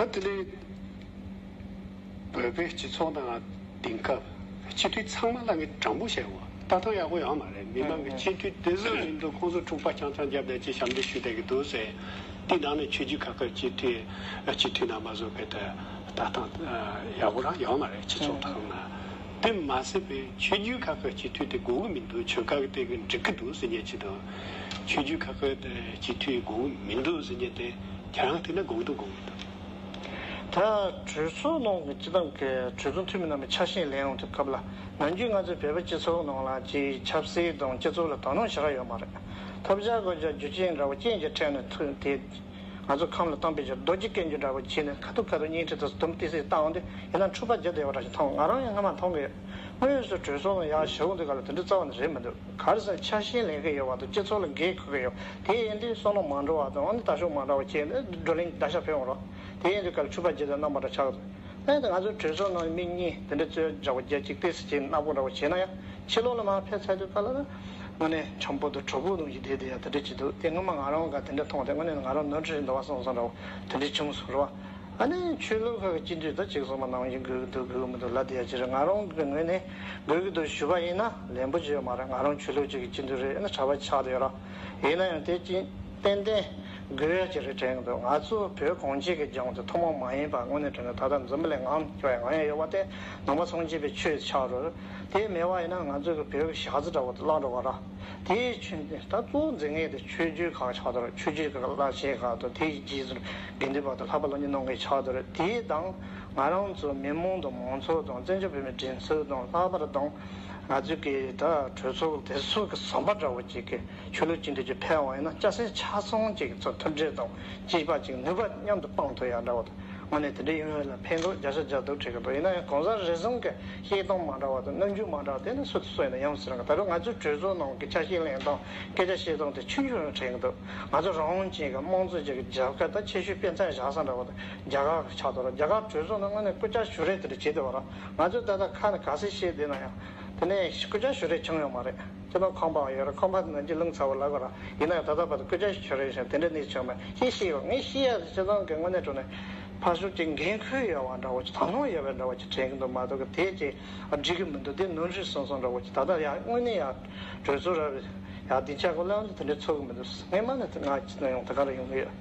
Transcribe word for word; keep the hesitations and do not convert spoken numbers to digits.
ད་དེ་ལས་བོད་པའི་སྤྱི་ཚོགས་ནང་དེང་སྐབས་སྤྱི་འཐུས་ཚང་མ་ལ་ངས་དྲང་པོ་བཤད་གོ། ལྟ་སྟངས་ཡག་པོ་ཡོད་མ་རེད། མི་མང་གི་སྤྱི་འཐུས་དེ་ཚོ་མི་འདུག་ཁོང་ཚོ་འཁྲུག་པ་རྐྱང་རྐྱང་བརྒྱབ་ནས་ཅིག་ཞབས་འདེགས་ཞུ་བསྡད་ཀྱི་འདུག་ཟེར། དེ་ནང་ནས་ཆོས་བརྒྱུད་ཁག་གི་སྤྱི་འཐུས་སྤྱི་འཐུས་རྣམ་པ་ཚོ་གི་ད་ལྟ་སྟངས་ཡག་པོ་རང་ཡོད་མ་རེད། སྤྱི་ཚོགས་ཐོག་ན། དེ་མ་ཟད་པའི་ཆོས་བརྒྱུད་ཁག་གི་སྤྱི་འཐུས་དེ་དགོས་ཀྱི་མི་འདུག་ཆོལ་ཁ་གི་དེ་གི་འགྲིག་གི་འདུག་ཟེར་མཁན་ཅིག་དང་། ཆོས་བརྒྱུད་ཁག་གི་སྤྱི་འཐུས་དགོས་ཀྱི་མི་འདུག་ཟེར་མཁན་དེ་ཁྱེད་རང་བལྟས་ན་དགོས་ཀྱི་འདུག་དགོས་ཀྱི་མི་འདུག་ད་གྲོས་ཚོགས་ནང་གི་སྤྱི་བཏང་གི་གྲོས་ཚོགས་འཐུས་མི་རྣམ་པའི་ཆ་ཤས་ལེན་ཡོང་དུས་སྐབས་ལ། ནམ་རྒྱུན་ང་ཚོའི་བོད་པའི་སྤྱི་ཚོགས་ནང་ལ་ཅིག་ཆབ་སྲིད་དང་སྤྱི་ཚོགས་ལ་དོ་སྣང་ཞེ་དྲག་ཡོད་མ་རེད། ཐོབ་བྱ་དགོས་བྱ་རྒྱུ་རྐྱེན་འདྲ་བོ་རྐྱེན་གྱི་ཁྲོད་ནས་ཐུག་དེ། ང་ཚོ་ཁམས་ལ་བཏང་པའི་ཕྱིར་རྡོ་རྗེ་སྐད་འཇུག་འདྲ་བོ་བྱས་ནས་ཁ་ཐུག་ཁ་ཐུག་བརྙན་འཕྲིན་དུ་དུམ་ཏི་སེ་བཏང་འོང་དུས། ཡིན་ན་འཁྲུག་པ་བརྒྱབ་བསྡད་པ་འདྲ་ཞིག་མཐོང་། ང་རང་ཡང་སྔ་མ་མཐོང་གི་ཡོད། དངོས་སུ་གྲོས་ཚོགས་ནང་ཡར་ཞུགས་འོང་དུས་ག་ལ་དེ་འདྲ་རྩ་བ་ནས་རེད་མི་འདུག་ག་རེ་ཟེར་ན་ཆ་ཤས་ལེན་གི་ཡོད་པ་དང་སྤྱི་ཚོགས་ལ་འགན་འཁུར་གི་ཡོད། དེ་ཡིན་དུས་བསམ་བློ་མ་འགྲོ་བ་དང་། ཨ་ནི་ལྟ་ཞོག་མ་འདྲ་བ་བྱས་ནས་བགྲོ་གླེང་བརྡར་ཤ་འཕེན་འོང་རོགས། དེ་ཡིན་དུས་ག་ལ་འཁྲུག་པ་བརྒྱབ་དུས་རྣམ་པ་འདྲ་ཆགས་འདུག་ཨ་ནི་ང་ཚོའི་གྲོས་ཚོགས་ནང་མི་གཉིས་དེ་འདྲ་རྩོད་འདྲ་བོ་རྒྱག་ཅིག་ཏོག་ཙམ་ཅིག་ནག་པོ་འདྲ་བོ་བྱས་ན་ཡང་། ཕྱི་ལོགས་ལ་མར་ཕེབས་ཚར་དུས་ག་ལ་ན། དངོས་གནས་འཆམ་པོ་དང་གྲོགས་པོ་ནང་བཞིན་བསྡད་བསྡད་ཡ་དེ་འདྲ་ཅིག་འདུག་དེ་སྔོན་མ་ང་རང་ག་དེ་འདྲ་མཐོང་སྟེ་དངོས་གནས་ང་རང་ནོར་འཁྲུལ་ཞིག་འདུག་བསམ་སོང་འདྲ་བོ་དེ་འདྲ་བྱུང་སོང་རེད་བ། ཨ་ནི་ཆོས་ལུགས་ཁག་གི་སྤྱི་འཐུས་ད་ཅིག་གསུངས་པ་ནང་བཞིན་དགོས་ཀྱི་འདུག་དགོས་ཀྱི་མི་འདུག་ལབ་བསྡད་ཡ་ཅིག་རེད། ང་རང་གི་ངོས་ནས་དགོས་ཀྱི་འདུག་ཞུས་པ་ཡིན་ན་ལན་པོ་ཅིག་ཡོད་མ་རེད། ང་རང་ཆོས་ལུགས་གཅིག་གི་སྤྱི་འཐུས་རེད། ཨ་ནི་གྲྭ་པ་ཆགས་བསྡད་ཡོད་ར། ཡིན་ན་ཡང་དེ་ཅིག་ཏན་ཏན་དགོས་ཡ་ཅིག་རེད་དྲན་གྱི་འདུག་ང་ཚོ་བོད་གངས་ཅན་གྱི་ལྗོངས་དེ་ཐུན་མོང་མ་ཡིན་པ་དངོས་གནས་དྲན་ན་ད་ལྟ་འཛམ་བུ་གླིང་ངམ་སྐྱོ་ཡ་ངང་ཡ་ཡོད་པ་དེ་ནང་པ་སངས་རྒྱས་པའི་ཆོས་ཆགས་འགྲོ། དེ་མེད་པ་ཡིན་ན་ང་ཚོ་གི་བོད་ཀྱི་ཞག་རྩི་འདྲ་བོ་དེ་བརླག་འགྲོ་བ་ར། དེའི་ཆོས་འདི་ད་གཙོ་བོ་འཛིན་མཁན་དེ་ཆོས་བརྒྱུད་ཁག་ཆགས་འདུག་ཆོས་བརྒྱུད་ཀྱི་བླ་ཆེན་ཁག་དང་དེའི་རྗེས་སུ་དགེ་འདུན་པ་དང་ལྷག་པ་སློབ་གཉེར་གནང་མཁན་ཆགས་འདུག་དེ་དང་ང་རང་ཚོ་མི་མང་དང་མང་ཚོགས་དང་བཙན་བྱོལ་བོད་མིའི་སྒྲིག་འཛུགས་དང་ལྷག་པར་དང་ང་ཚོའི་གི་ད་གྲོས་ཚོགས་དེ་ཚོ་གི་ཟམ་པ་འདྲ་བོ་ཅིག་གི་ཆོས་ལུགས་སྤྱི་འཐུས་ཀྱི་ཕེབས་པ་ཡིན་ན་སྐྱ་སེར་ཆ་ཚང་ཅིག་ཚོ་མཐུན་སྒྲིལ་དང་བཅས་པ་ཅིག་ནུས་པ་མཉམ་དུ་སྤུངས་ཐུབ་ཡ་འདྲ་བོ་དང་། དངོས་གནས་དེ་འདྲ་ཡོང་ཡ་ལ་ཕན་ཐོགས་བརྒྱ་ཆ་བརྒྱ་ཐུག་བྱེད་ཀྱི་འདུག་ཡིན་ན་ཡང་གང་ཟག་རེ་ཟུང་གི་བཤད་སྟངས་མ་འདྲ་བ་དང་རྣམ་འགྱུར་མ་འདྲ་བ་དེ་ནི་སུ་དང་སུ་ཡིན་ན་ཡང་ཟེར་གི། ད་རུང་ང་ཚོའི་གྲོས་ཚོགས་ནང་གི་ཆ་ཤས་ལེན་སྟངས་སྐད་ཆ་བཤད་སྟངས་དེ་ཆུང་ཆུང་རང་དྲན་གྱི་འདུག་ང་ཚོ་རང་དབང་ཅན་གྱི་དམངས་གཙོ་ཅན་གྱི་རྒྱལ་ཁབ་ད་ཆེ་ཤོས་དཔེ་མཚོན་བཞག་ས་འདྲ་བ་དང་རྒྱ་གར་གྱི་ཆགས་འདུག་ར། རྒྱ་གར་གྲོས་ཚོགས་ནང་དངོས་གནས་སྐུ་བཅར་ཞུ་རེས་དེ་འདྲ་བྱེད་བསྡད་པ་ར། ང་ཚོས་ད་ལྟ་ཁ་ནས་ག་ཚོད་བཤད་བསྡད་ན་ཡང་དེ་ནས་སྐུ་བཅར་ཞུ་རེས་བྱུང་ཡོད་མ་རེད། སྤྱི་བཏང་ཁང་པ་ཡོད་རེད། ཁང་པ་དེ་ནང་གི་རླུང་ཚ་བོ་ལབ་དགོས་ར། ཡིན་ན་ཡང་ད་ལྟ་བར་དུ་སྐུ་བཅར་ཞུ་རེས་བྱས་དེ་འདྲ་གནས་བྱུང་མེད། ངས་ཤེས་ཡོད། ངས་ཤེས་ཡ་དེ་སྤྱི་བཏང་གི་དངོས་གནས་དྲང་གནས་ཕར་ཕྱོགས་ཀྱི་འགན་ཁུར་ཡོད་པ་འདྲ་བོ་ཅིག་དང་ལོང་ཡོད་པའི་འདྲ་བོ་ཅིག་དྲན་གྱི་འདུག་མ་གཏོགས་གི་དེ་ཅིག་འགྲིག་གི་མི་འདུག་དེ་ནོར་འཁྲུལ་སོང་སོང་འདྲ་བོ་ཅིག་ད་ལྟ་ཡང་དངོས་གནས་ཡང་གྲོས་ཚོགས་ར་བའི་ཡང་སྡིངས་ཆ་གོ་ལ་དེ་འདྲ་ཚོར་གི་མི་འདུག་སྔོན་མ་ནས་ང་ཅི་ན་ཡང་ད་ག་རང་ཡོང་གི་ཡོད།